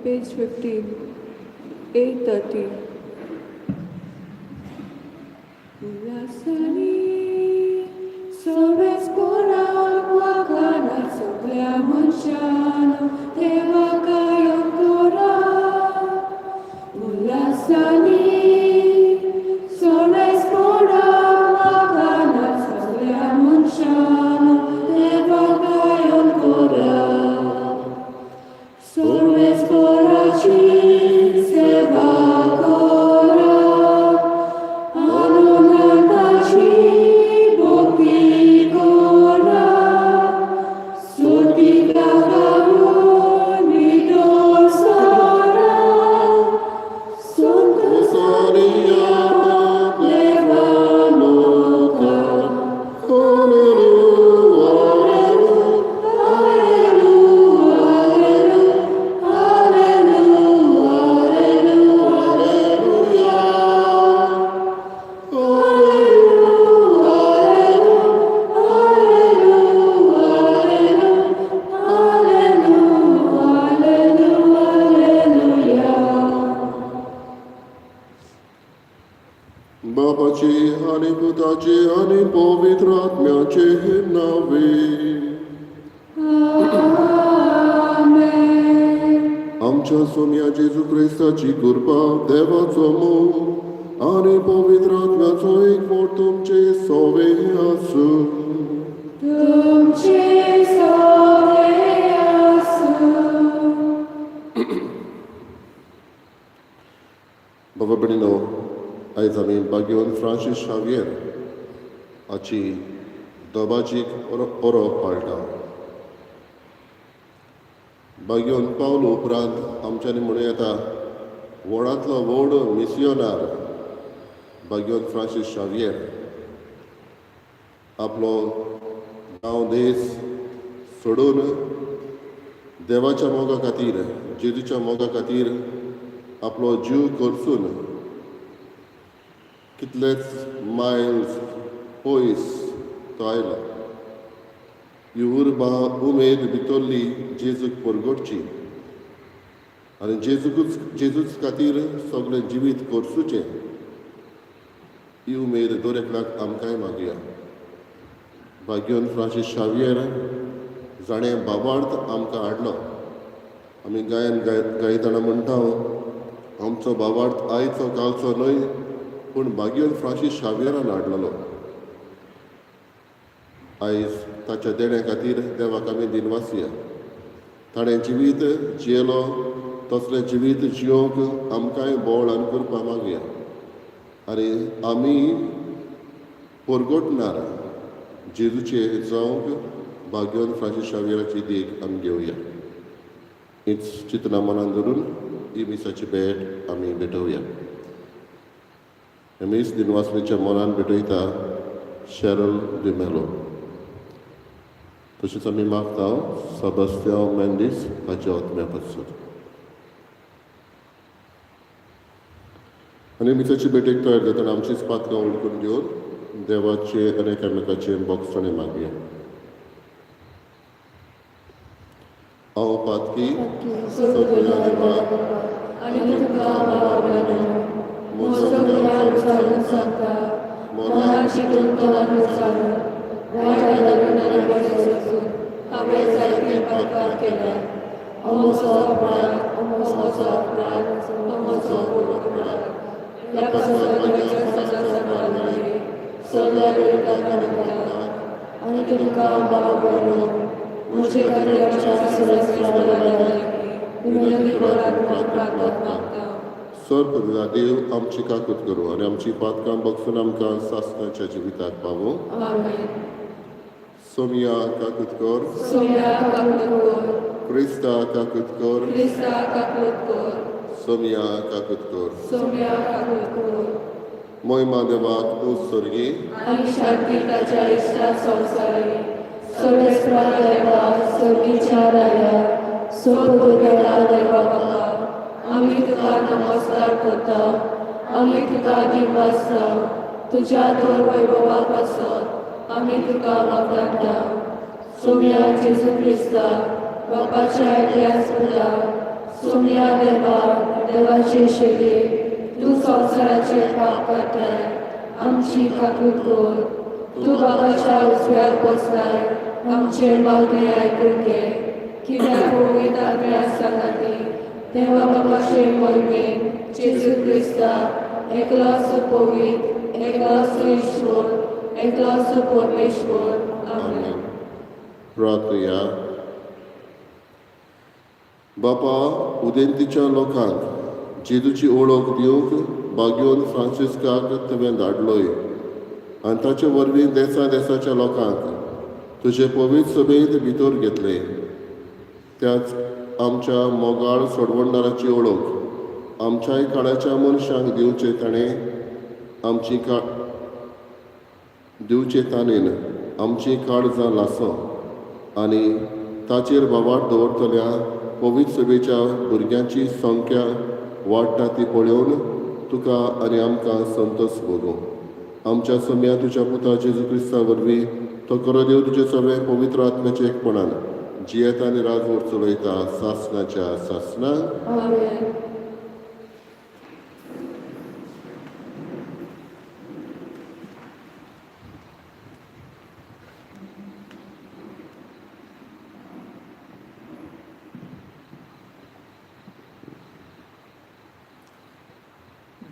Page 15, 8:30. उल्हासांनी सर्वेस्पोराक वाखाणात सगळ्या मनशान देवा गायन करा. उल्हासांनी सर्वेस्पोराक वाखाणात सगळ्या मनशान देवा गायन करा. सर्वेस्पोराची सेवा करा, आनंदाची भक्ती करा, सोर्गिका गावन भितर सरा, संत सारिया देवा मुखार. Hallelujah. Hallelujah, hallelujah, hallelujah. Hallelujah, hallelujah, hallelujah, hallelujah. बापाचे आनी पुताचे आनी पवित्र आत्म्याचे नावे. आमेन. आमच्या सोम्या जेजू क्रिस्ताची कृपा, देवाचो मोग आनी पवित्र आत्म्याचो एकवट तुमचे सोवे आसूं. तुमचे सोवे आसूं. बाबा भयणीनो, आयज आमी बागेवन फ्रांसीस शावियर हाची दबाजीक परब पाळटा. बागेवन पावलो उपरांत आमच्यांनी म्हणूं येता, व्हडांतलो व्हड मिसियोनार बागेवन फ्रांसीस शावियर आपलो गांव देश सोडून देवाच्या मोगा खातीर, जेजूच्या मोगा खातीर आपलो जीव खर्चून कितलेच मायल्स पयस तो आयलो. ही उर्बा, उमेद भितरली जेजूक परगटची आनी जेजूकूच, जेजूच खातीर सगळें जिवीत खर्चुचें, ही उमेद दर एकल्याक आमकांय मागया. भाग्योन फ्रांसीस शावियर जाणें बाबार्थ आमकां हाडलो. आमी गायन गायतना म्हणटा, आमचो बाबार्थ आयचो कालचो न्हय, पूण बागियोन फ्रांसीस शावियरान हाडलेलो. आयज ताच्या देण्या खातीर देवाक आमी दिनवासया. ताणें जिवीत जियेलो तसलें जिवीत जियोवंक आमकांय बळ आनी कृपा मागया आनी आमी परगटणार जेजूचे जावंक भाग्योन फ्रांसीस शावियराची देख आमी घेवया. हीच चिंतना मनान धरून ही मिसाची भेट आमी भेटोवया. हे मीस दिनवासणीच्या मनान भेटयता शॅरल डिमेलो. तशेंच आमी मागता सेबास्तियांव मेंडीस हाच्या आत्म्या पासत. आनी मिसाची भेटेक तयार जातना आमचीच पातकां वळखून घेवन देवाचे आनी एकामेकाचे बोगसणे मागया. हांव पातकी सगळ्या देवाक आनी तुका बाबा म्हजो गुन्यांव विचारून सांगता. मनान चिंतून, तोंडान उच्चारून, वायट धरून आनी बरें सोदून हांवें जायते पातकां केल्या. हो म्हजो अपराध, हो म्हजो अपराध, हो म्हजो व्हड अपराध. ह्या पासून सदां सगळ्या विरोधात म्हणटा आनी तुमकां बाबा बरो म्हजे खातीर आमच्या विनंती करात प्रार्थना मागता. सर्प देव आमची काकूत करूं आनी आमची पातकां बगसून आमकां सासणाच्या जिविताक पावूं. आमेन. सोमिया काकूत कर. सोम्या काकूत कर. क्रिस्ता काकूत कर. क्रिस्ता काकूत कर. सोमिया काकूत कर. सोम्या काकूत कर. मोहिमा देवाक उत्सर्गी आनी शांती ताच्या इश्टा संवसारी. सर्वेस्परा देवा, सर्गीच्या राया, सोपगेला देवा बापा, आमी तुका नमस्कार करता, आमी तुका दिनवासता. तुज्या थोर वैभवा पासत आमी तुका वाखाणटा. सोम्या जेजू क्रिस्ता, बापाच्या एकल्याच पुता, सोम्या देवा, देवाचे शेले, तूं संवसाराचे पाप काडटाय, आमची काकूत कर. तूं बाबाच्या उजव्यार बसलाय, आमचेर मागणें आयकून घे. कित्याक पवित्र आत्म्या सांगाती देवा बाबाचे मोहिमेन जेजू क्रिस्ता एकलोच पवित्र, एकलोच ईश्वर, एकलोच परमेश्वर. आमेन. प्रार्थया. बापा, उदेंतीच्या लोकांक जेजूची ओळख दिवंक बागयोन फ्रांसिस्काक तुवें धाडलोय आनी ताचे वरवीं देसा देसाच्या लोकांक तुजे पवित्र सभेंत भितर घेतले. त्याच आमच्या मोगाळ सोडवणदाराची ओळख आमच्याय काळाच्या मनशांक दिवचे ताणें आमची का दिवचे ताणेन आमची काळजां लासो आनी ताचेर भावार्थ दवरतल्या पवित्र सभेच्या भुरग्यांची संख्या वाडटा ती पळोवन तुका आनी आमकां संतोश भोगूं. आमच्या सम्या तुज्या पुता जेजू क्रिस्ता वरवीं, तो खरो देव तुजे सगळे पवित्र आत्म्याचे एकपणान जियेता आनी राजवट चलयता सासनाच्या सासनाक. आमेन.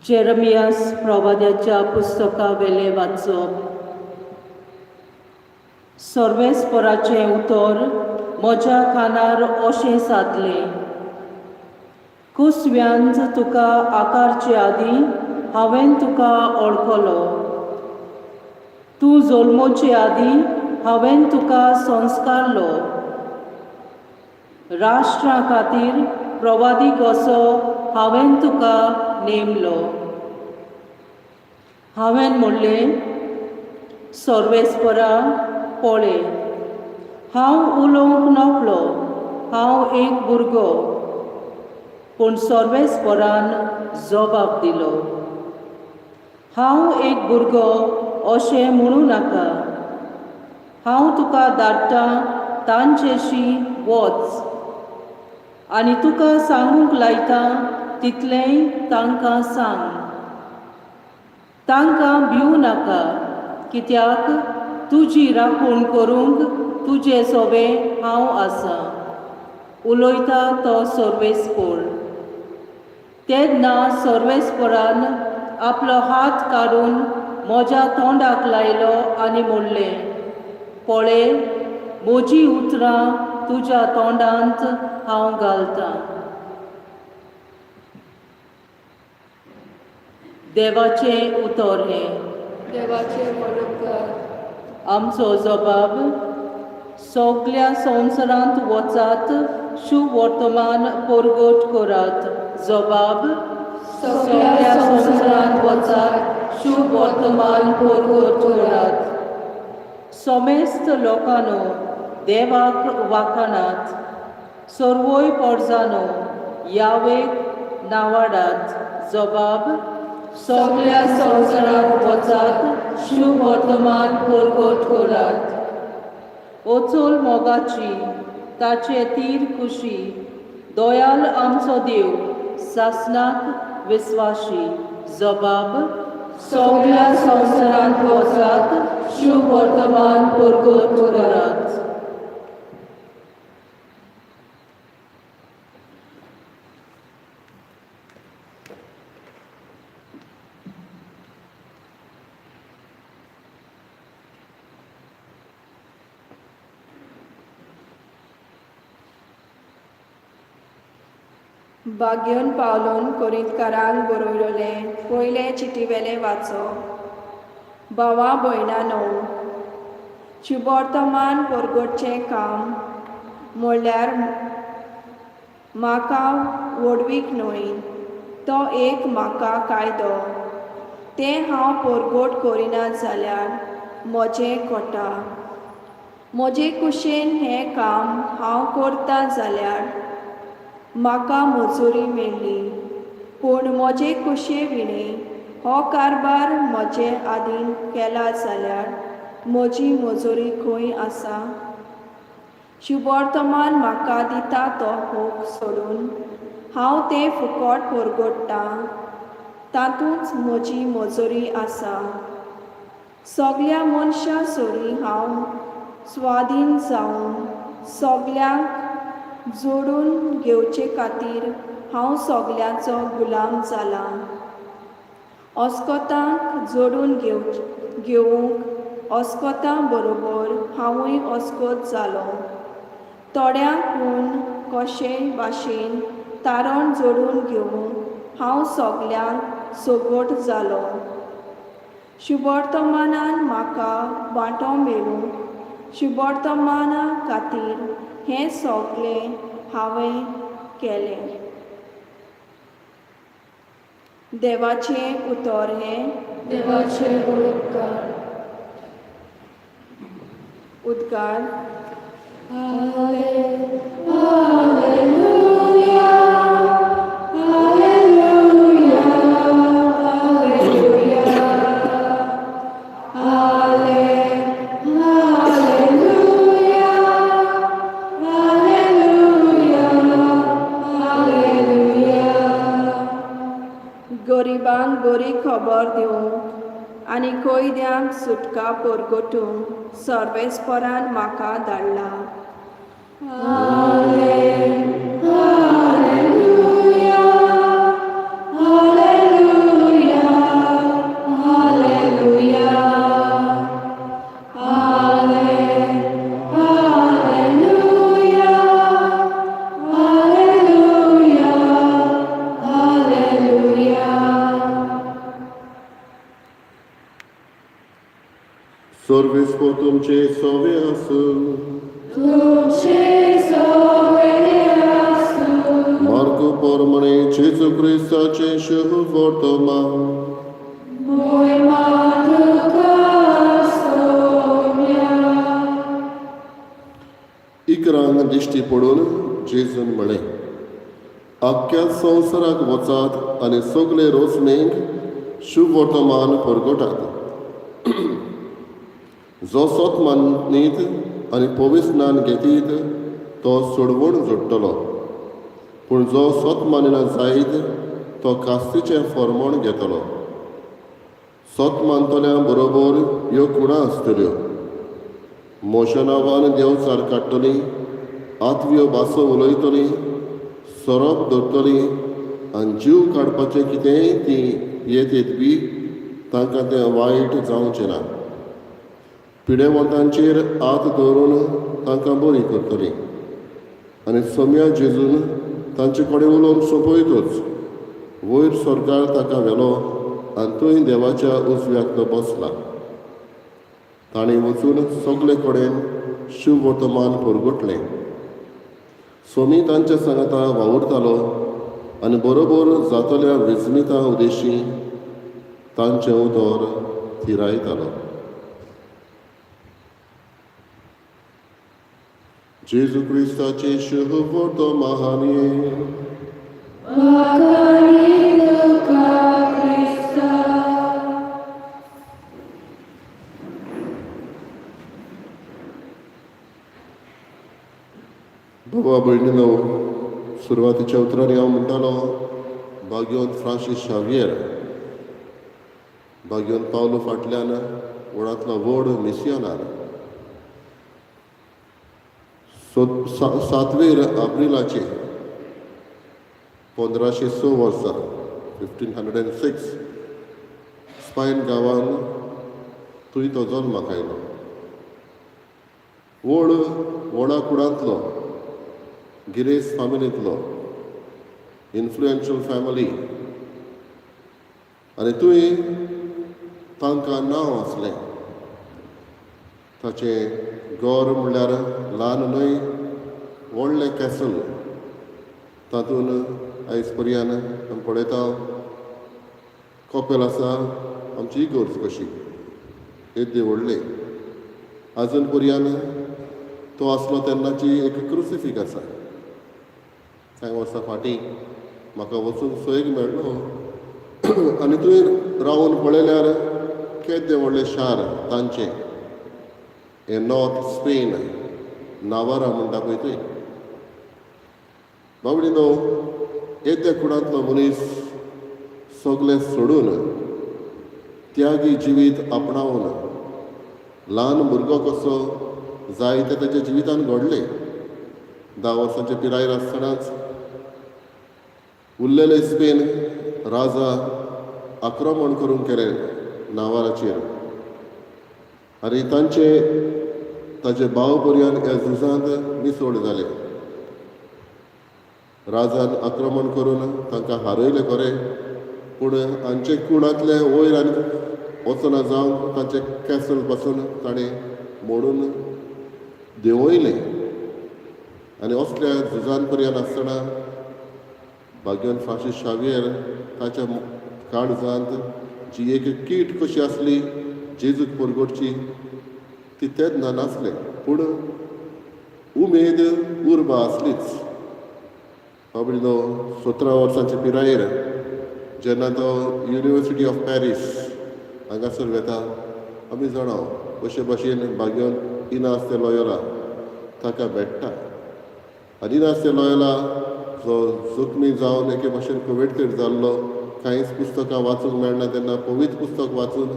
जेरमियास प्रवाद्याच्या पुस्तकावेलें वाचप. सर्वेस्पराचें उतर म्हज्या कानार अशें सादलें, कुसव्यांत तुका आकारचे आदीं हांवें तुका वळखलो, तूं जल्मोचे आदीं हांवें तुका संस्कारलो. राष्ट्रा खातीर प्रवादी कसो हांवें तुका नेमलो. हांवें म्हणलें, सर्वेस्परा पळय, हांव उलोवंक नकळो, हांव एक भुरगो. पूण सर्वेस्परान जबाब दिलो, हांव एक भुरगो अशें म्हणूं नाका. हांव तुका धाडटा तांचेशी वच आनी तुका सांगूंक लायता तितलेंय तांकां सांग. तांकां भिवू नाका, कित्याक तुजी राखण करूंक तुजे सोबें हांव आसा, उलयता तो सर्वेस्पोर. तेन्ना सर्वेस्परान आपलो हात काडून म्हज्या तोंडाक लायलो आनी म्हणलें, पळय, म्हजीं उतरां तुज्या तोंडांत हांव घालतां. देवाचें उतर हें. देवाचे मरोपकार. आमचो जबाब, सगल्या संवसारांत वचात, शुवर्तमान परगट करात. जबाब, सगल्या संवसारांत वचात, शुवर्तमान परगट करात. समेस्त लोकांनो, देवाक वाखाणात, सर्वय पोरजानो, यावेक नावाडात. जबाब, सगल्या संवसारांत वचात, शुवर्तमान परगट करात. ओचोल मोगाची ताचे तीर कुशी, दयाल आमचो देव सासनाक विस्वाशी. जबाब, सगल्या संवसारांत वचात, शुवर्तमान परगट करात. बाग्योन पावलोन कोरिंतकारांक बरयलें पयलें चिटीवेलें वाचो. भावा भयणानो, शुभवर्तमान परगटचें काम म्हणल्यार म्हाका व्हडवीक न्हय, तो एक म्हाका कायदो. तें हांव परगट करिना जाल्यार म्हजें कोटा. म्हजे कुशेन हें काम हांव करता जाल्यार म्हाका मजुरी मेळ्ळी, पूण म्हजे कुशे विणें हो कारभार म्हजे आदीन केला जाल्यार म्हजी मजुरी खंय आसा? शुभवर्तमान म्हाका दिता तो होक सोडून हांव तें फुकट परगट्टां, तातूंच म्हजी मजुरी आसा. सगल्या मनशां सरी हांव स्वाधीन जावन सगल्यांक जोडून घेवचे खातीर हांव सगल्यांचो गुलाम जाला. अस्कोतांक जोडून घेवंक अस्कोतां बरोबर हांवूय अस्कोत जालो. थोड्यांकून कशेय भाशेन तारण जोडून घेवंक हांव सगल्यांक सगट जालो. शुभवर्तमानान म्हाका वांटो मेळूंक शुभवर्तमाना खातीर हें सगळें हांवें केलें. देवाचें उतर हें. देवाचे उपकार. उद्गार. Alleluia, Alleluia, Alleluia, Alleluia, Alleluia, Alleluia. गरिबांक बरी खबर दिवंक आनी कैद्यांक सुटका परगटूंक सर्वेस्परान म्हाका धाडला. Alleluia, Alleluia, Alleluia, Alleluia, Alleluia, Alleluia. सर्वेस्पोर तुमचे सोवे आसूं. तुमचे सवे आसूं. मार्को पोरमणे जेजू क्रिस्ताचें शुभ वर्तमान. मोहिमा तुका सोम्या. इकरांक दिश्टी पडून जेजून म्हळें, आख्ख्या संवसाराक वचात आनी सगळे रोसणेक शुभ वर्तमान परगटात. जो सत मानीत आनी पविस्नान घेतीत तो सोडवण जोडटलो, पूण जो सत मानिना जायत तो कास्तीचें फॉर्मोण घेतलो. सत मानतल्या बरोबर ह्यो कुणां आसतल्यो. म्हज्या नांवान देंवचार काडटलीं, आत्व्यो भासो उलयतलीं, सोरोप धरतलीं आनी जीव काडपाचें कितेंय तीं येत बी तांकां तें वायट जावचें ना. पिडेवंतांचेर हात दवरून तांकां बरी करतलीं. आनी सोम्या जेजून तांचे कडेन उलोवन सोंपयतच वयर सरकार ताका व्हेलो आनी थंय देवाच्या उजव्याक तो बसला. ताणें वचून सगळे कडेन शुभ वर्तमान परगटलें. सोमी तांच्या सांगाता वावुरतालो आनी बरोबर जातल्या विस्मिता उदेशी तांचें उतर थिरायतालो. जेजू क्रिस्ताचें शुभ वर्तमान. वाखाणी तुका क्रिस्ता. बाबा भयणीनो, सुरवातीच्या उतरांनी हांव म्हणटालो, भाग्यवंत फ्रांसीस शावियर भाग्यवंत पावलो फाटल्यान व्हडांतलो व्हड मिसियोनार. 7 एप्रिलाचे 1506 वर्सा 1506 स्पायन गांवान थंय तो जल्माक आयलो. व्हड व्हडा कुडांतलो, गिरेस्त फामिलींतलो, इन्फ्लुएन्शियल फॅमिली, आनी थंय तांकां नांव आसलें. ताचें घर म्हणल्यार ल्हान न्हय, व्हडलें कॅसल. तातूंत आयज पर्यान आमी पळयता कपेल आसा, आमची इगर्ज कशी येद्दें व्हडलें. आजून पर्यान तो आसलो तेन्नाची एक क्रुसिफीक आसा. कांय वर्सां फाटीं म्हाका वचूंक सोयीक मेळ्ळो आनी थंय रावन पळयल्यार केदें व्हडलें शार तांचें, हें नॉर्थ स्पेन, नावारा म्हणटा पळय थंय. बाबडीनो, येद्या कुडांतलो मनीस सगलें सोडून त्यागी जिवीत आपणावन ल्हान भुरगो कसो जाय तें ताच्या जिवितान घडलें. 10 वर्सांचे पिरायेर आसतनाच उरलेले स्पेन राजा आक्रमण करूंक केलें नावाराचेर आनी तांचे ताजे भाव पर्यंत ह्या झुजांत निसोड जाले. राजान आक्रमण करून तांकां हारयलें खरें, पूण हांचे कुणांतले वयर आनी वचना जावंक तांचे कॅसल पासून ताणें मोडून देंवयलें. आनी असल्या झुजान पर्यंत आसतना भाग्यवंत फ्रांसीस शावियर ताच्या काळजांत जी एक कीट कशी आसली जेजूक परगटची ती तेन्ना नासलें, पूण उमेद उर्बा आसलीच. बाबडीलो 17 वर्सांचे पिरायेर जेन्ना तो युनिवर्सिटी ऑफ पॅरीस हांगासर वेता, आमी जाणा कशे भाशेन भाग्यवंत इनास दे लोयोला ताका भेट्टा. आनी इनास दे लोयोला जो जखमी जावन एके भाशेन कुवेटतेर जाल्लो, कांयच पुस्तकां वाचूंक मेळना तेन्ना पवित्र पुस्तक वाचून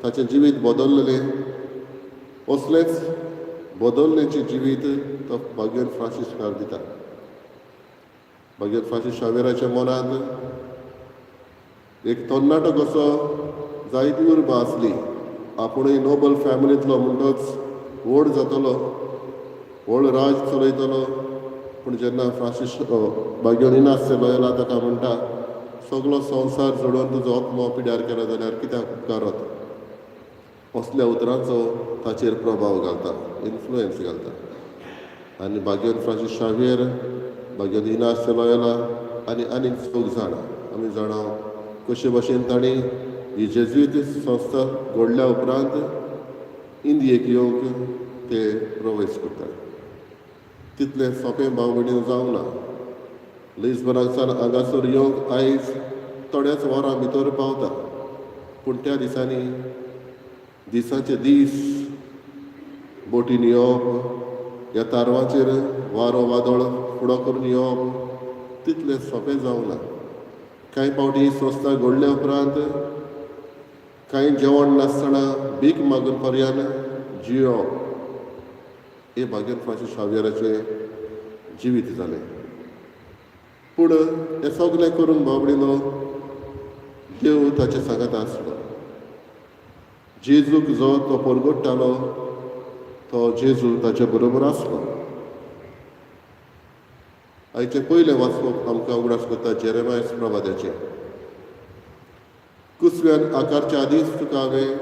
ताचें जिवीत बदललें. असलेंच बदलण्याचें जिवीत तो भाग्यवंत फ्रांसीस शार दिता. भाग्यवंत फ्रांसीस शावेराच्या मनांत एक तरणाटो कसो जायती उर्बा आसली. आपुणूय नोबल फॅमिलींतलो म्हणटच व्हड जातलो, व्हड राज चलयतलो. पूण जेन्ना फ्रांसीस भाग्यवंत इनास लोयोला ताका म्हणटा, सगलो संवसार जोडून तुजो आत्मो पिड्यार केलो जाल्यार कित्याक उपकारत, असल्या उतरांचो ताचेर प्रभाव घालता, इन्फ्लुयन्स घालता. आनी भाग्यवंत फ्रांसीस शावियर, भाग्यवंत इनास लोयोला आनी आनीक चौग जाण आमी जाणा कशे भाशेन तांणी ही जेजुईत संस्था घडल्या उपरांत इंदियेक येवंक ते प्रवेश करतात. तितलें सोंपें भाव भयणीन जावंक ना. लिजबनाक हांगासर येवंक आयज थोड्याच वरां भितर पावता, पूण त्या दिसांनी दिसाचे दीस बोटीन येवप, ह्या तारवांचेर वारो वादळ फुडो करून येवप तितलें सोंपें जावंक ना. कांय फावटी संस्था घडल्या उपरांत कांय जेवण नासतना भीक मागून पर्यान जियोवप हे भाग्यवंत फ्रांसीस शावियराचें जिवीत जालें. पूण हें सगलें करून बाबडीलो देव ताचे सांगात आसलो. जेजूक जो तो परगट्टालो तो जेजू ताचे बरोबर आसलो. आयचें पयलें वाचप आमकां उगडास करता जेरेमायस प्रवादाचें. कुसव्यान आकारच्या आदींच तुका हांवें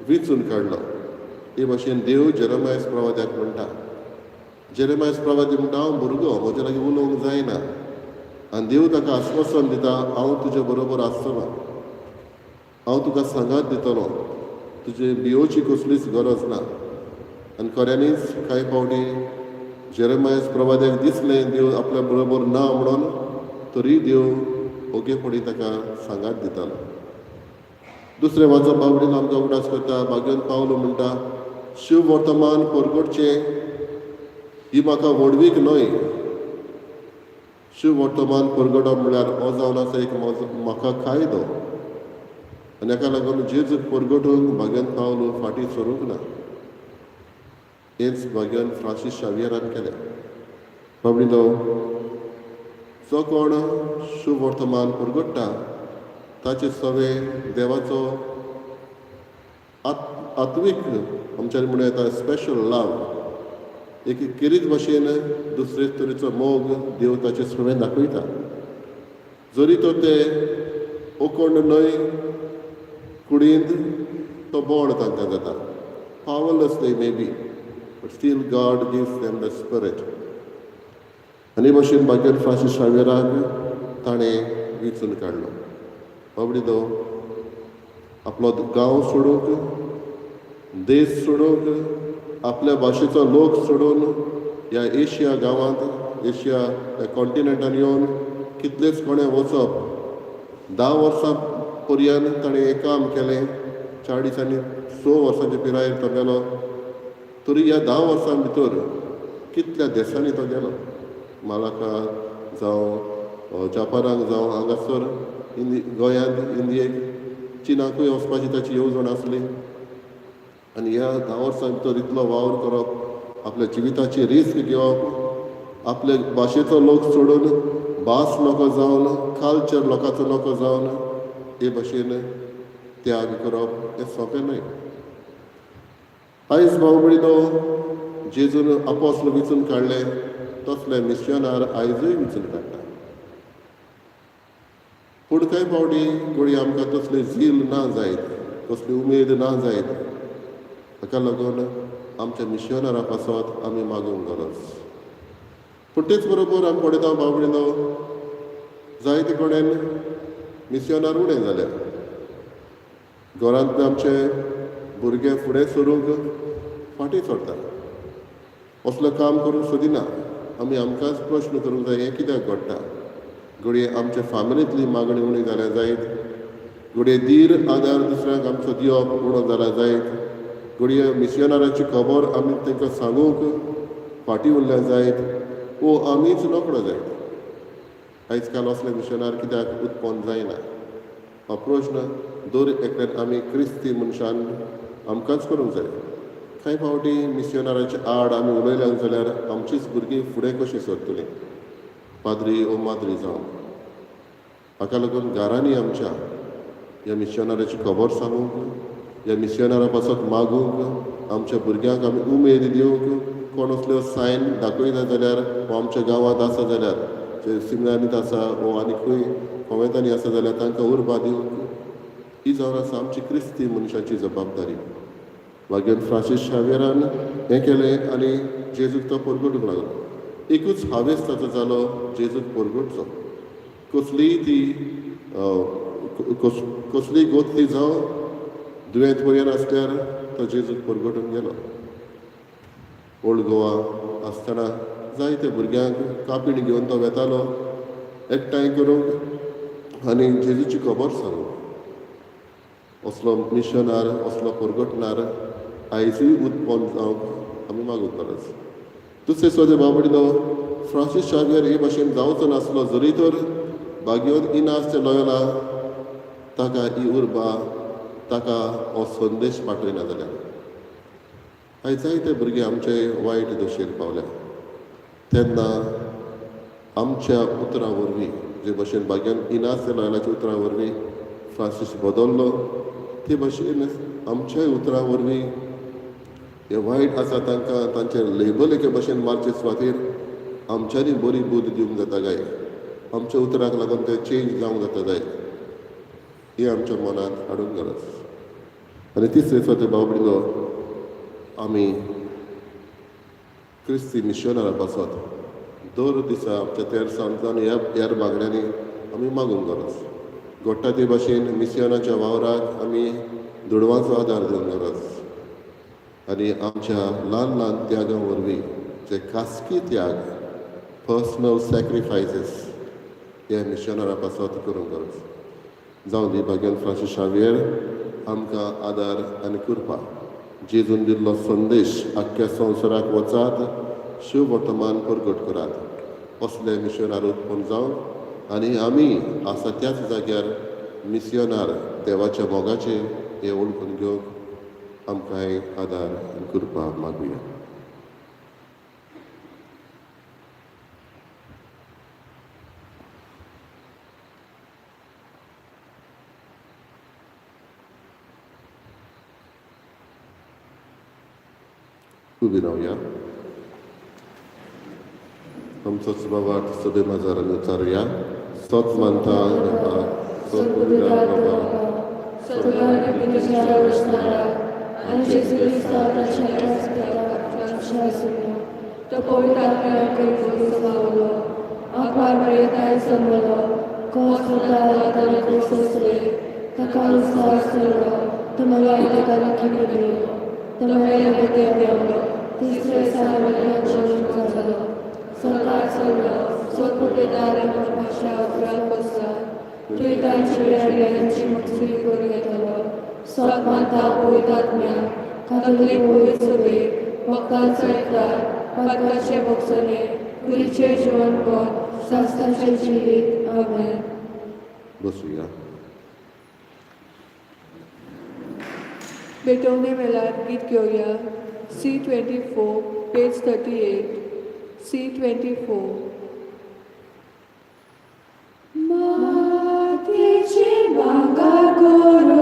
विंचून काडलो, हे भाशेन देव जेरेमायस प्रवाद्याक म्हणटा. जेरेमायस प्रवादी म्हणटा, हांव भुरगो, म्हज्या लागीं उलोवंक जायना. आनी देव ताका आस्वासन दिता, हांव तुजे बरोबर आसतलो, हांव तुका सांगात दितलो, तुजे भियोची कसलीच गरज ना. आनी खऱ्यांनीच कांय फावटी जेरेमायस प्रवाद्याक दिसलें देव आपल्या बरोबर ना म्हणून, तरी देव ओगेपणी ताका सांगात दितालो. दुसरें वाचप बाबडीन आमकां उगडास करता भाग्यवंत पावलो म्हणटा, शिव वर्तमान परगटचें ही म्हाका व्हडवीक न्हय. शिव वर्तमान परगटप म्हळ्यार हो जावन आसा एक म्हाका कायदो. आनी हाका लागून जेजूक परगटूंक भाग्यवंत पावलो फाटीं सरूंक ना. हेंच भाग्यवंत फ्रांसीस शावियरान केलें. बाबडीलो जो कोण शुभ वर्तमान परगट्टा ताचे सवे देवाचो आत्मीक आमच्यान म्हणूं येता स्पेशल लव, एक खेरीत भाशेन दुसरे तरेचो मोग देव ताचे सवे दाखयता. जरी तो ते ओकोंड न्हय कुडींत तो बळ तांकां जाता. Powerless they may be, but still God gives them the spirit. आनी भाशेन भाग्यवंत फ्रांसीस शावियराक ताणें विंचून काडलो. बाबडी तो आपलो गांव सोडूंक, देश सोडूंक, आपल्या भाशेचो लोक सोडून ह्या एशिया गांवांत, एशिया ह्या कॉन्टिनेंटान येवन कितलेच कोणें वचप. 10 वर्सां पर्यंत ताणें हें काम केलें. 40 आनी 6 वर्सांचे पिरायेर तो गेलो, तरी ह्या 10 वर्सां भितर कितल्या देशांनी तो गेलो, मालाका जावं जापानाक जावं हांगासर इंदि गोंयांत इंडियेक चिनाकूय वचपाची ताची येवजण आसली. आनी ह्या 10 वर्सां भितर इतलो वावर करप, आपल्या जिविताची रिस्क घेवप, आपले भाशेचो लोक सोडून भास नको जावन कल्चर लोकांचो नको जावन हे भाशेन त्याग करप हें सोंपें न्हय. आयज भाव भयणीनो, जेजून आपोस्ल विचून काडले तसले मिशनार आयजूय विचून काडटा. पूण कांय फावटी घडये आमकां तसली झील ना जायत, तसली उमेद ना जायत. हाका लागून आमच्या मिशनारा पासत आमी मागूंक गरज. पूण तेच बरोबर आमी पळयता भाव भयणीनो, जायते कडेन मिशनार उणें जाल्या. घरांतले आमचे भुरगे फुडें सरूंक फाटीं सरता, असलें काम करूंक सोदिना. आमी आमकांच प्रश्न करूंक जाय, हें कित्याक घडटा? घडये आमच्या फामिलींतली मागणी उणी जाल्या जायत, घडये धीर आदार दुसऱ्यांक आमचो दिवप उणो जाला जायत, घडये मिशनाराची खबर आमी तांकां सांगूंक फाटीं उरल्या जायत, वो आमीच नकळो जायत. आयज काल असले मिशनार कित्याक उत्पन्न जायना? हो प्रश्न दर एकल्यान आमी क्रिस्ती मनशान आमकांच करूंक जाय. कांय फावटी मिशनाराच्या आड आमी उलयल्या जाल्यार आमचीच भुरगीं फुडें कशीं सरतलीं पाद्री ओ माद्री जावंक? हाका लागून घरांनी आमच्या ह्या मिशनाराची खबर सांगूंक, ह्या मिशनारा पासत मागूंक, आमच्या भुरग्यांक आमी उमेद दिवंक, कोण असल्यो सायन दाखयना जाल्यार वो आमच्या गांवांत आसा जाल्यार, जे सिमनारींत आसा वो आनी खंय कोवेंतांनी आसा जाल्यार तांकां उर्बा दिवंक, ही जावन आसा आमची क्रिस्ती मनशाची जबाबदारी. मागीर फ्रांसीस शावेरान हें केलें आनी जेजूक तो परगटूंक लागलो. एकूच हावेस ताचो जालो, जेजूक परगटचो. कसलीय ती कसलीय गोतली जावं, दुयेंत पर्यंत आसल्यार तो जेजूक परगटून गेलो. ओल्ड गोवा आसतना जायते भुरग्यांक कापीण घेवन तो वेतालो एकठांय करूंक आनी जेजूची खबर सांगूंक. असलो मिशनार, असलो परगटणार आयजूय उत्पन्न जावंक आमी मागूंक गरज. दुसरें सोदे बाबडिनो, फ्रांसीस शावियर हे भाशेन जावचो नासलो जरी तर बागयोन इनास ते लोयोला ताका ही उर्बा, ताका हो संदेश पाठयना जाल्यार आयज जायते भुरगे आमचे वायट दशेर पावल्या. तेन्ना आमच्या उतरां वरवीं, जे भाशेन भाग्यान इनास लोयलाच्या उतरां वरवीं फ्रांसीस बदल्लो, ते भाशेन आमच्याय उतरां वरवीं हे वायट आसा तांकां तांचें लेबल एके भाशेन मारचे सुवातेर आमच्यांनी बरी बुद्द दिवंक जाता काय? आमच्या उतराक लागून ते चेंज जावंक जाता जाय, ही आमच्या मनांत हाडूंक गरज. आनी तिसरे सुवाते भाव भयणीनो, आमी क्रिस्ती मिशनारा पासत दर दिसा आमच्या तेरसांतल्यान ह्या हेर मागण्यांनी आमी मागूंक गरज. घडटा ते भाशेन मिशनाच्या वावराक आमी दुडवांचो आदार दिवंक गरज. आनी आमच्या ल्हान ल्हान त्यागां वरवीं, जे खासगी त्याग, पर्सनल सॅक्रिफायसीस, हे मिशनारा पासत करूंक गरज. जावं दी भाग्यान फ्रांसीस शावियर आमकां आदार आनी कृपा. जेजून दिल्लो संदेश आख्ख्या संवसाराक वचात, शुभ वर्तमान परगट करात, असले मिशनार उत्पन्न जावंक आनी आमी आसा त्याच जाग्यार मिसियोनार देवाच्या मोगाचे हे वळखून घेवंक आमकांय आदार आनी कृपा मागुया. उबी रावया. आमचोच बाबाक सदे माजार आमी उचारुया. सत मानता देवाक, सत बाबा, आनी जेजू क्रिस्ता ताच्या एकाच पुताक आमच्या आसुनो, तो पवित्र आत्म्यान गर्भ समावलो, आपार मरेताय जन्मलो, कोस ताणें सोंसले, ताका उस्वास चडलो, तो मला ताका पडलो, तो मेले भितर देंवलो, तिसरे दिसा मेल्ल्यांत जिवंत जालो, सरकार चडलो, सोदपुटेदार भाशा उपरांत बसला, दुयेंतांची वेळाची मकसुरी करून घेतलो. सत मानता पवित्र आत्म्या, कातोलीक पवित्र सभेक, भक्तांचो एकचार, पातकाचे भोगसणे, कुडीचें जिवनपण, सासणाचें जिवीत. आमेन. बसुया. भेटवणे वेळार गीत घेवया. C 24, page 38, C 24. मातयेचे भांगर करून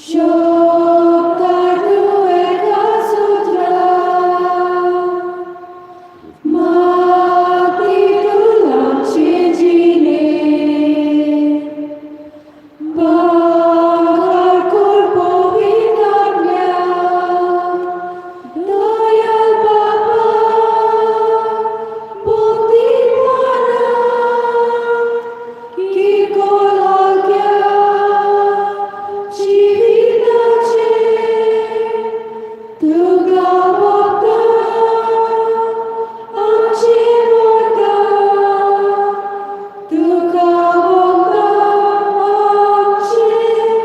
शकता तूं एका सुत्रा, माती तूं आमचे जिणें भांगर कर पवित्र आत्म्या. दयाळ बाबा, भक्तीपणा की कोलाग्या जिविताचें तुका भक्ता आमचें मोता, तुका भक्ता आमचें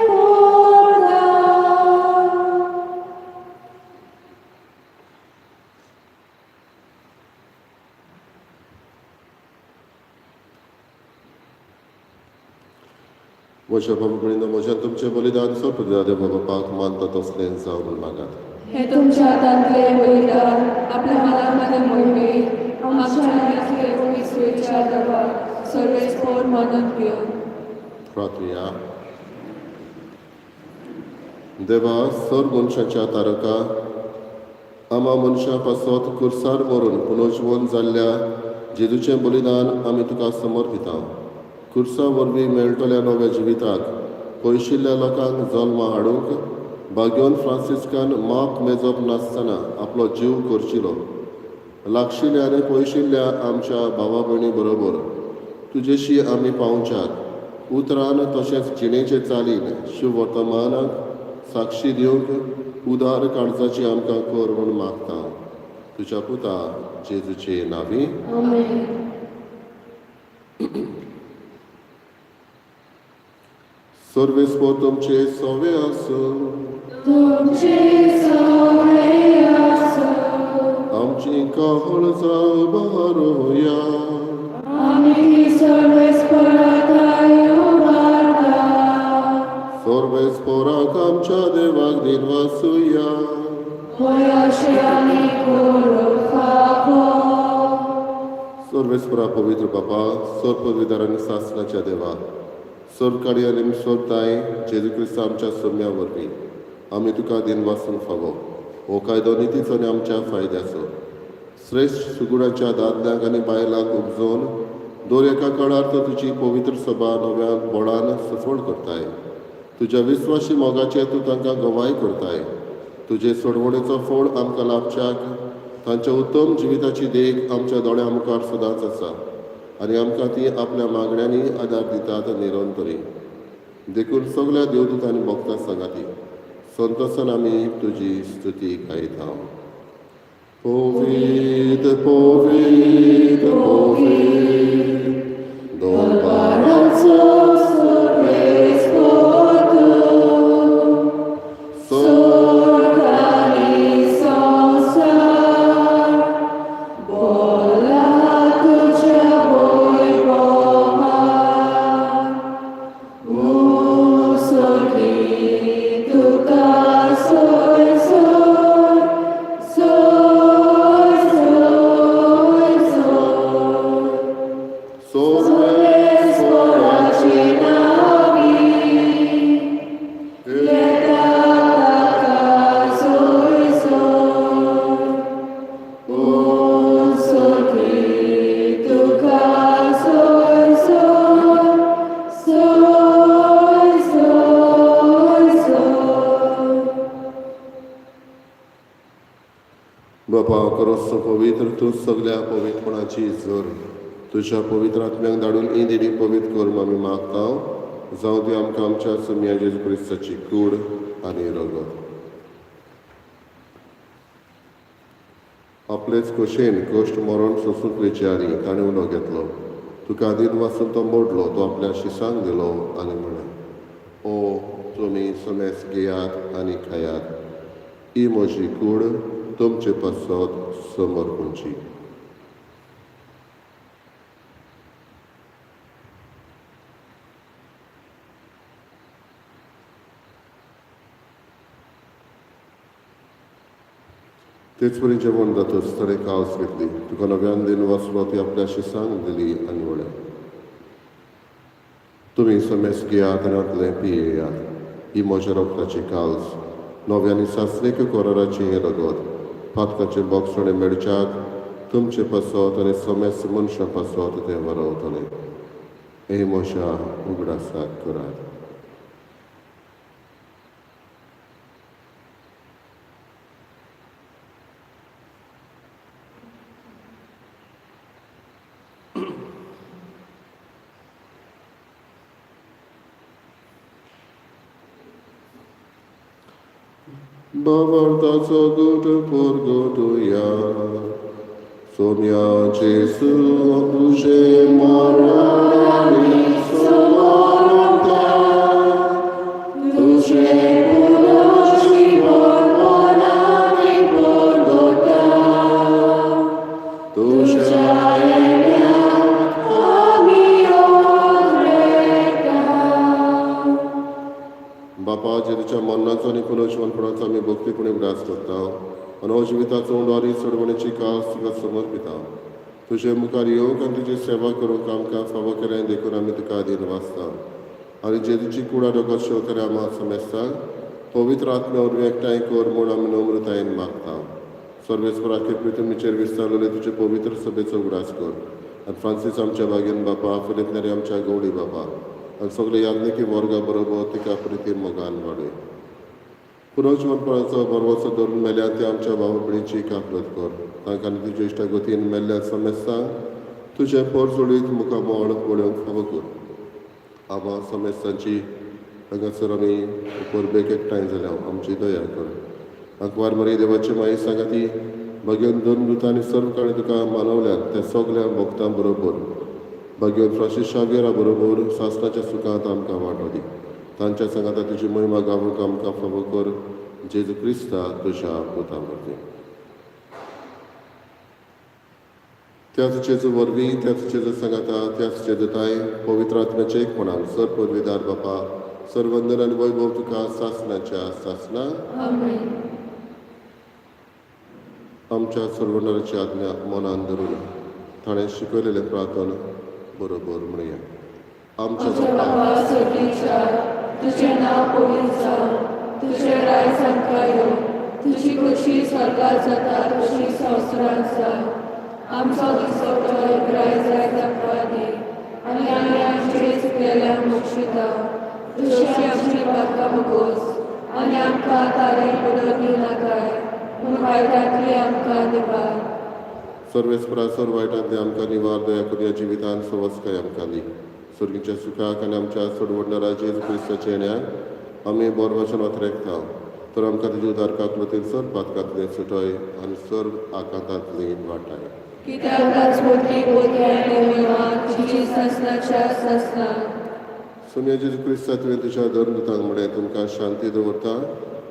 मोता. म्हज्या बाबा भयणीनो, म्हज्यान तुमचें बलिदान सोंपता देवा बापाक मानता तसलें जावं म्हूण मागात. हे तुमच्या हातांतले बलिदान आपल्या मनामध्ये मोहिमे आमच्या आनी इस्वेच्या देवा सर्वेस्पोर मानून घेवन. प्रार्थुया. देवा, सर्व मनशाच्या तारका, आमा मनशां पासत कुर्सार मरून पुनर्जीवन जाल्ल्या जेजूचें बलिदान आमी तुका समर्पिता. कुर्सा वरवीं मेळटल्या नव्या जिविताक पयशिल्ल्या लोकांक जल्मा हाडूंक भाग्योन फ्रांसिस्कान माप मेजप नासतना आपलो जीव खर्चिलो. लागशिल्ल्या आनी पयशिल्ल्या आमच्या भावा भयणी बरोबर तुजेशी आमी पावच्याक उतरान तशेंच जिणेचे चालीन शुभवर्तमानाक साक्षी दिवंक उदार काळजाची आमकां कर म्हूण मागता, तुज्या पुता जेजूचे नांवी. आमेन. सर्वेस्पोर तुमचे सवे आसूं. तुमचे सवे आसूं. आमची काळजां बारोया. आमी सर्वेस्पोराक उबारता. सर्वेस्पोराक आमच्या देवाक दिनवासुया. होय, अशें आमी करूंक फावो. सर्वेस्परा, पवित्र बापा, सर्व पदवीदार आनी सासणाच्या देवा, सर्व काडी आनी सर्व जेजू क्रिस्त आमच्या सोम्या वरवीं आमी तुका दिनवासूंक फावो. हो कायदो नितीचो आनी आमच्या फायद्याचो. श्रेश्ठ सुगुणाच्या दादल्यांक आनी बायलांक उपजोवन दर एका काळार तो तुजी पवित्र सभा नव्या बळान सफळ करताय. तुज्या विस्वाशी मोगाचें तूं तांकां गवाय करताय. तुजे सोडवणेचो फळ आमकां लाभच्याक तांच्या उत्तम जिविताची देख आमच्या दोळ्यां मुखार सदांच आसा आनी आमकां ती आपल्या मागण्यांनी आदार दितात निरंतरी. देखून सगल्या देवदूत आनी भक्तां सांगाती संतोसान आमी तुजी स्तुती गायता. पवित्र, पवित्र, पवित्र दरबाराचो सर्वेस्पोर तूं, सोर्ग आनी संवसार भरला तुज्या वैभवान. उत्सर्गी तुका सोय सोय सोय सोय सोय. सर्वेस्पोराचे नावी येता ताका सोय सोय. उत्सर्गी तुका सोय सोय सोय सोय सोय. बापा खरोच पवित्र, तूं सगल्या पवित्रपणाची जर. तुज्या पवित्र आत्म्याक धाडून ही देणी पवित्र कर म्हूण आमी मागता. जावं ती आमकां आमच्या सोम्या जेजू क्रिस्ताची कूड आनी रगत. आपलेच खोशेन कश्ट मरण सोंसूंक वेचे आनी ताणें उलो घेतलो, तुका दिनवासून तो मोडलो, तो आपल्या शिसांक दिलो आनी म्हणलें, ओ तुमी समेस घेयात आनी खायात. ही म्हजी कूड तुमचे पासत समर्पूंची. तेच परी जेवण जातच ताणें कावस घेतली, तुका नव्यान दिन वाचलो, ती आपल्या शिसांक दिली आनी म्हळें, तुमी समेस घेयात आनी हातलें पियेयात. ही म्हज्या रोगताची काल्स, नव्यानी सासणीक कराराचें हें रगत, पातकाचें बोगसणें मेळच्याक तुमचे पासत आनी समेस्त मनशां पासत तें वरवतलें. हे म्हज्या उगडासाक करात. भावार्थाचो गुट परगटुया. सोम्या जेसू तुजें मरण आनी सुमरता, तुजें पुनर्जीवनपण आमी परगटा, तुज्या येण्याक आमी ओंद्रेता. बापा, जेजूच्या मरणाचो आनी पुनर्जीवनपणाचो आमी भक्तीपणी उगडास करता आनी हो जिविताचो उंडो आनी चडवणेची काळ तुका समर्पिता. तुजे मुखार येवंक आनी तुजी सेवा करूंक आमकां फावो केलें देखून आमी तुका दिनवासता. आनी जेजूची कुडा रगत शेवतल्या आमकां समेस्तांक पवित्र आत्म्या वरवीं एकठांय कर म्हूण आमी नम्रतायेन मागता. सर्वेस्पराके पृथ्वीचेर विस्तारलेले तुजे पवित्र सभेचो उगडास कर आनी फ्रांसीस आमच्या भाग्यान बापा, फिलीप नेरी आमच्या गवळी बापा आनी सगळे याज्ञिकी वर्गा बरोबर तिका प्रिती मोगान वाडय. पुनर्जीवनपणाचो भरवंसो धरून मेल्या ते आमच्या भाव भयणीची काकळत कर. तांकां आनी तुज्या इश्टागतीन मेल्ल्या समेस्तांक तुजें परजळीत मुखामळ पळोवंक फावो कर. आबा, समेस्तांची हांगासर आमी परबेक एकठांय जाल्या आमची दया कर. आंकवार मरी देवाची माई सांगाती भाग्योन दोन दुतांनी आनी सर्व काणी तुका मानवल्यात त्या सगल्या भक्तां बरोबर भाग्योन फ्रांसीस शावियरा बरोबर सासणाच्या सुखांत आमकां वांटो दी. तांच्या सांगाता तुजी महिमा गावूंक आमकां फावो कर, जेजू क्रिस्ता तुज्या पुता वरवीं. त्याच जेजू वरवीं, त्याच जेजू सांगाता, त्याच जेजूताय पवित्र आत्म्याचे एकपणान सर पदवीदार बापा, सर्वंदन आनी वैभव तुका सासणाच्या सासणा. आमेन. आमच्या सर्वणाराची आज्ञा मनान धरून ताणें शिकयलेलें प्रार्थना बरोबर म्हणया. आमच्या आमच्या बापा, बापा स्वर्गीच्या, तुजें नांव पवित्र जावं, तुजें राज आमकां येवं, तुजी खोशी स्वर्गात जाता तशी संवसारांत जावं. आमचो दिसवडो ग्राय जायत आमकां दी आनी आमी आमचे चुकलेल्यांक बक्षिता, तशी आमची पातकां भोगोस आनी आमकां तारे पडत दिवनाकाय, पूण वायटांतली आमकां निवार. सर्वेस्परा सर्व वायटांतले आमकां निवार, दया करून जिवितान सवस्काय आमकां दी. स्वर्गीच्या सुखाक आनी आमच्या सोडवणदारा जेजू क्रिस्ताच्या येण्याक आमी बोरवाचन वातरेकता. तर आमकां तुजी उदार काकलतीन सर्व पातकांतले सुटय आनी सर्व आकांतांतली वाटाय. कित्याक राजपोती पोती आनी महिमा तुजी सासणाच्या सासणा. सोनिया जेजू क्रिस्ता, तुवें तुज्या धर्मदूतांक म्हणलें, तुमकां शांती दवरता,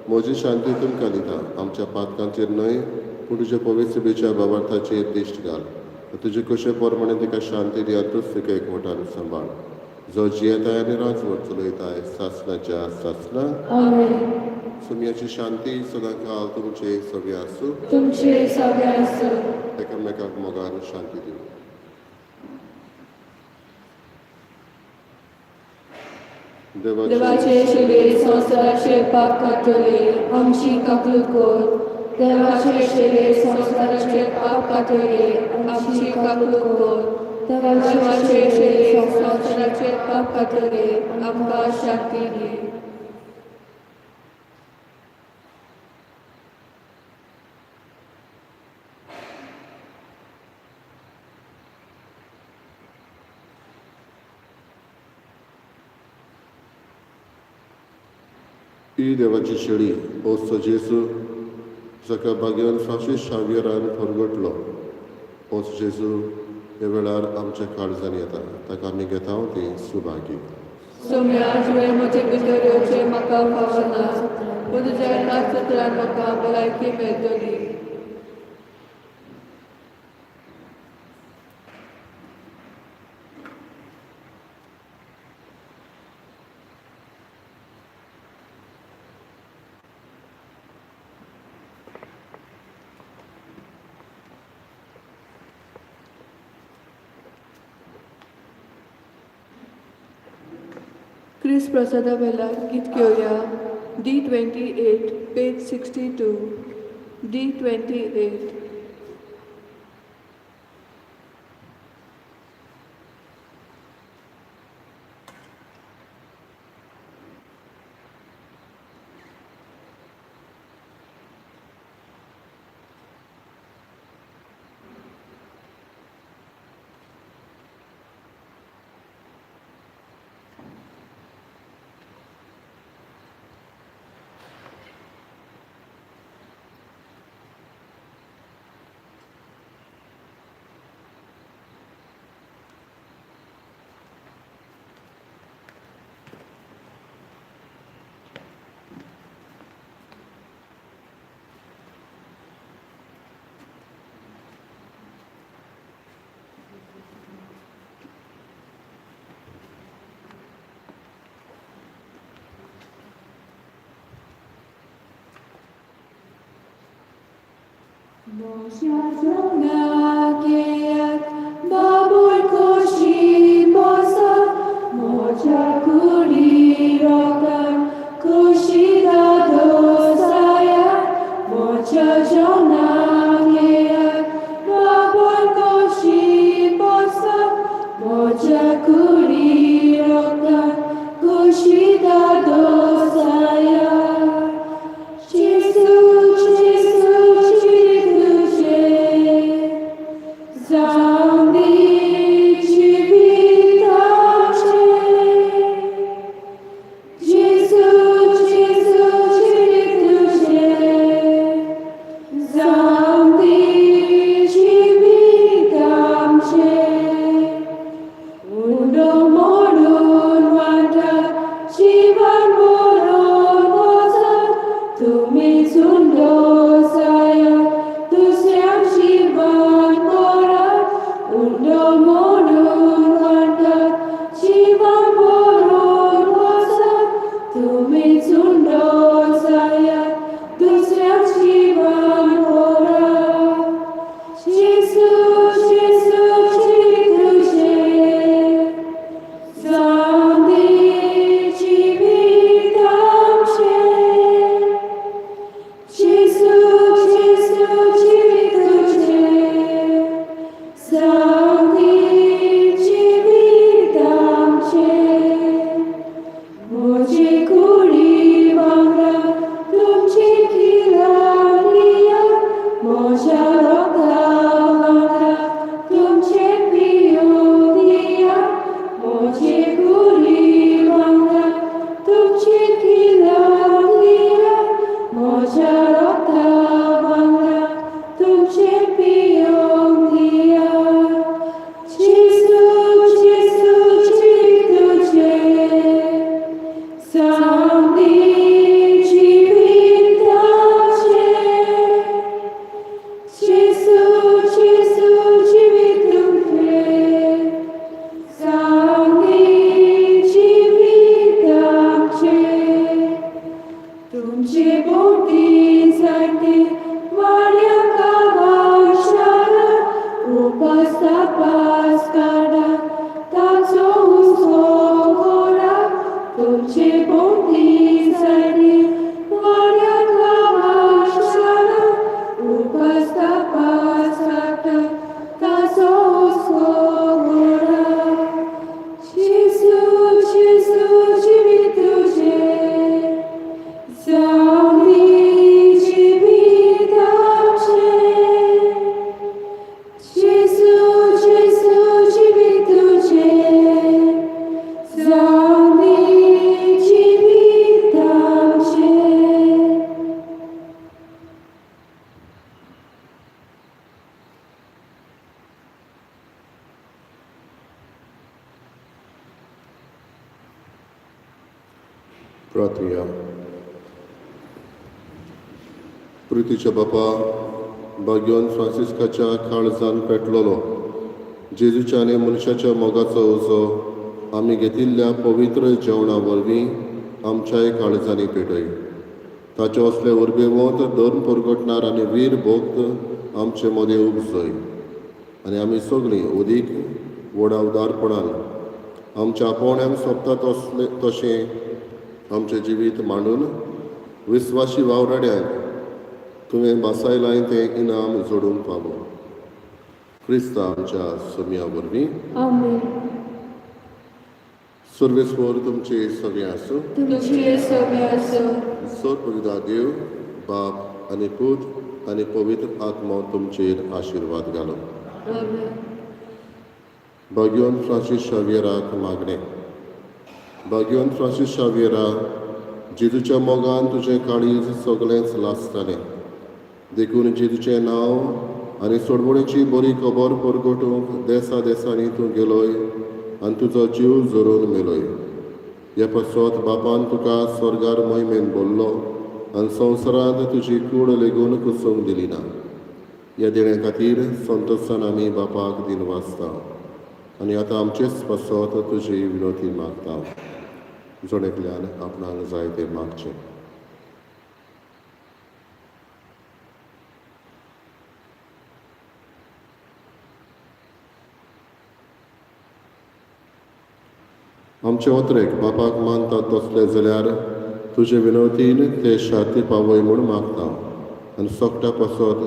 म्हजी शांती तुमकां दिता. आमच्या पातकांचेर न्हय पूण तुज्या पवित्र सभेच्या भावार्थाचेर दिश्ट घाल. तुजे कशे प्रमाणे तिका शांती दी आनी तूच तिका एकवटान सांबाळ, जो जियेताय आनी राजवट चलयताय सासणाच्या सासणा. आमेन. सोमियाची शांती सदांकाळ तुमचे सगळे आसूं. तुमचे सगळे आसूं. एकामेकाक मोगान शांती दिवं. देवाचे शिले संवसाराचे पाप काडटले, आमची काकूट कर. देवाचे शिले संवसाराचे पाप काडटले, आमची काकूट कर. देवाचे शिले संवसाराचे पाप काडटले, आमकां शांती दी. ही देवाची शेळी, ओस्तो जेजू, जाका भाग्यान फ्रांसीस शावियरान परगटलो. ओस जेजू ह्या वेळार आमच्या काळजान येता, ताका आमी घेता ती सुभागी. सोम्या, तुवें म्हजे भितर येवचें म्हाका फावना, पूण तुज्या एकाच उतरान म्हाका भलायकी मेळटली. क्रिस प्रसादा वेला गीत घेवया. D 28, page 62. D 28. बाबूल खुशी बसत म्हज्या कुडी रोगान खुशी दादोसाया म्हज्या जेवणाक येयात बाबूल खुशी बसत म्हज्या कुडी रोगान खुशी दादोसाया. जेजू जेजू जिवीत तुजें जावं दी जिवीत आमचें. जेजू जेजू जिवीत तुजें जावं दी जिवीत आमचें. उंडो मोडून वांटात जिवन बरोवन वचात तुमी उंडो जायात दुसऱ्यांक जीवन भरात. उंडो मोडून वांटात जीवन बरोवन वचात तुमी उंडो जायात दुसऱ्यांक जीवन भरात. जेजू जेजू जिवीत तुजें जावं दी जिवीत आमचें. जेजू जेजू जिवीत तुजें जावं दी जिवीत आमचें. म्हजे कुडी वांगडा तुमची किलानिया म्हज्या रोगता वांगडा तुमचे पियो दिया. म्हजे कुडी वांगडा तुमची किलानिया म्हज्या रोगता वांगडा तुमचे पियो दिया. जेजू जेजू जिवीत तुजें जावं दी जिवीत आमचें. जेजू जेजू जिवीत तुजें जावं दी जिवीत आमचें. तुमचे बोटी साठी वाड्या कावाशारात उपास तापास काडा ताचो हुस्को करात. तुमचे बोटी साठी वाड्या कावाशारात उपास तापास काडा ताचो हुस्को करात. जेजू जेजू जिवीत तुजें जावं दी जिवीत आमचें. जेजू जेजू जिवीत तुजें जावं दी जिवीत आमचें. प्रार्थुया. प्रितीच्या बापा, भाग्योन फ्रांसिस्काच्या काळजान पेटलेलो जेजूच्या आनी मनशाच्या मोगाचो उजो आमी घेतिल्ल्या पवित्र जेवणा वरवीं आमच्याय काळजांनी पेटय. ताचे असले उर्बेवंत धर्म परगटणार आनी वीर भक्त आमचे मदें उपजय आनी आमी सगळीं उदीक व्हडा उदारपणान आमच्या पोवण्यांक सोबता तसलें तशें आमचें जिवीत मांडून विस्वाशी वावराड्यांक तुवें भासायलाय तें इनाम जोडूंक पावो क्रिस्ता आमच्या सोम्या वरवीं. आमेन. सर्वेस्वर तुमचे सगळें आसूं. तुमचे सगळे आसूं. सर्वदा देव बाप आनी पूत आनी पवित्र आत्मो तुमचेर आशिर्वाद घालो. आमेन. भाग्योन फ्रांसीस शावियराक मागणें. भाग्योन फ्रांसीस शावियरा, जेजूच्या मोगान तुजें काळीज सगळेंच लासतालें, देखून जेजूचें नांव आनी सोडवणेची बरी खबर परगटूंक देसा देसांनी तूं गेलोय आनी तुजो जीव झरोवन मेलोय. हे पासत बापान तुका स्वर्गार मोहिमेन बोल्लो आनी संवसारांत तुजी कूड लेगून कुसूंक दिली ना. ह्या देण्या खातीर संतोशान आमी बापाक दिनवासता आनी आतां आमचेच पासत तुजी विनवती मागता. जण एकल्यान आपणाक जाय तें मागचें. आमचे ओतरेक बापाक मानतात तसले जाल्यार तुजे विनवतीन ते शांती पावय म्हूण मागता आनी सोकट्या पासत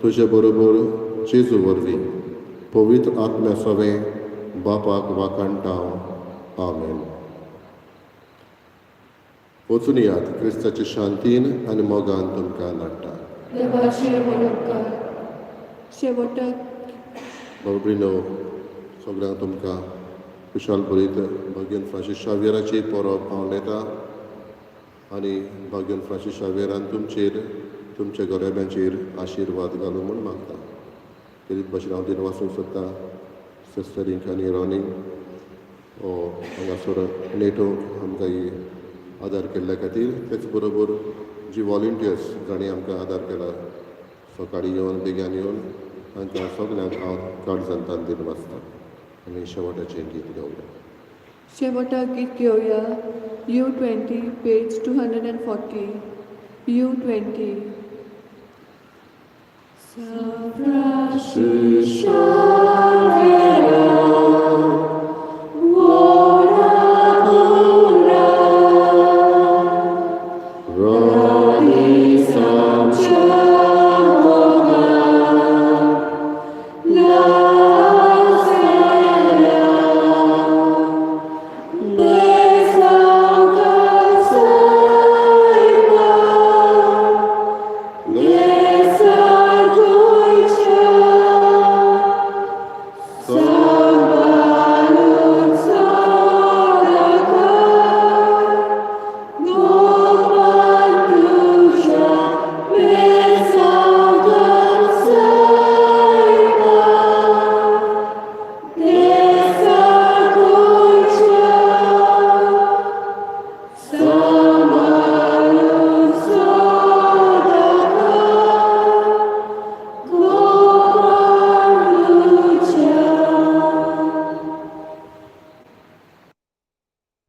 तुजे बरोबर जेजू वरवीं पवित्र आत्म्या सवें बापाक वाखाणटा. आमेन. वचून यात, क्रिस्ताचे शांतीन आनी मोगान तुमकां धाडटा. देवाचे व्हड उपकार. शेवटाक बाबरिनो, सगळ्यांक तुमकां खुशाल भरीत भाग्यन फ्रांसीस शावियराची परब हांव येता आनी भाग्यन फ्रांसीस शावियरान तुमचेर तुमच्या घराब्यांचेर आशिर्वाद घालूं म्हूण मागता. तेच भाशेन हांव दिनवासूंक सोदता सिस्टरींक आनी रॉनीक हो हांगासर नेटो आमकां ही आदार केल्ल्या खातीर. तेच बरोबर जी वॉलंटियर्स जांणी आमकां आदार केला सकाळीं येवन बेग्यान येवन, तांकां सगल्यांक हांव काळजांतल्यान दिनवासता. आनी शेवटाचें गीत गावया. शेवटाक गीत घेवया. U20, page 240, U20. San Francisco.